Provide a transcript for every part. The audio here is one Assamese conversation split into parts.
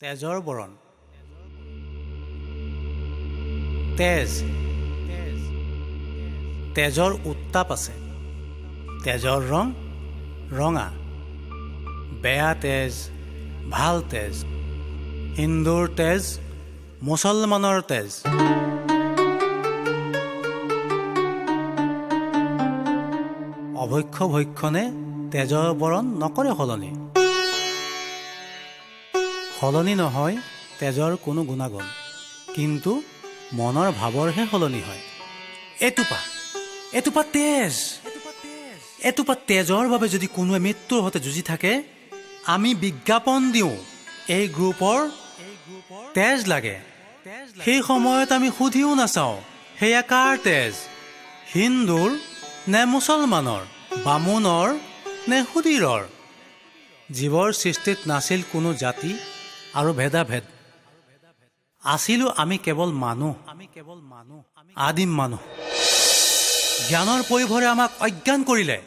তেজৰ বৰণ। তেজ, তেজৰ উত্তাপ আছে। তেজৰ ৰং ৰঙা। বেয়া তেজ, ভাল তেজ, হিন্দুৰ তেজ, মুছলমানৰ তেজ। অভক্ষ ভক্ষণে তেজৰ বৰণ নকৰে সলনি। সলনি নহয় তেজৰ কোনো গুণাগুণ, কিন্তু মনৰ ভাৱৰহে সলনি হয়। এটোপা এটোপা তেজ, এটোপা তেজৰ বাবে যদি কোনোৱে মৃত্যুৰ সৈতে যুঁজি থাকে, আমি বিজ্ঞাপন দিওঁ এই গ্ৰুপৰ তেজ লাগে। সেই সময়ত আমি সুধিও নাচাওঁ সেয়া কাৰ তেজ, হিন্দুৰ নে মুছলমানৰ, বামুণৰ নে শূদিৰৰ। জীৱৰ সৃষ্টিত নাছিল কোনো জাতি আৰু ভেদাভেদ। আছিলো আমি কেৱল মানুহ, আমি কেৱল মানুহ, আদিম মানুহ। জ্ঞানৰ পয়োভৰে আমাক অজ্ঞান কৰিলে,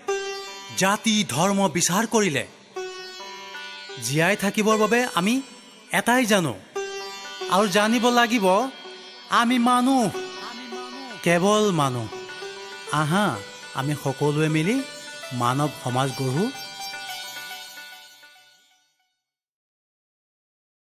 জাতি ধৰ্ম বিচাৰ কৰিলে। জীয়াই থাকিবৰ বাবে আমি এটাই জানো আৰু জানিব লাগিব, আমি মানুহ, কেৱল মানুহ। আহা আমি সকলোৱে মিলি মানৱ সমাজ গঢ়ো।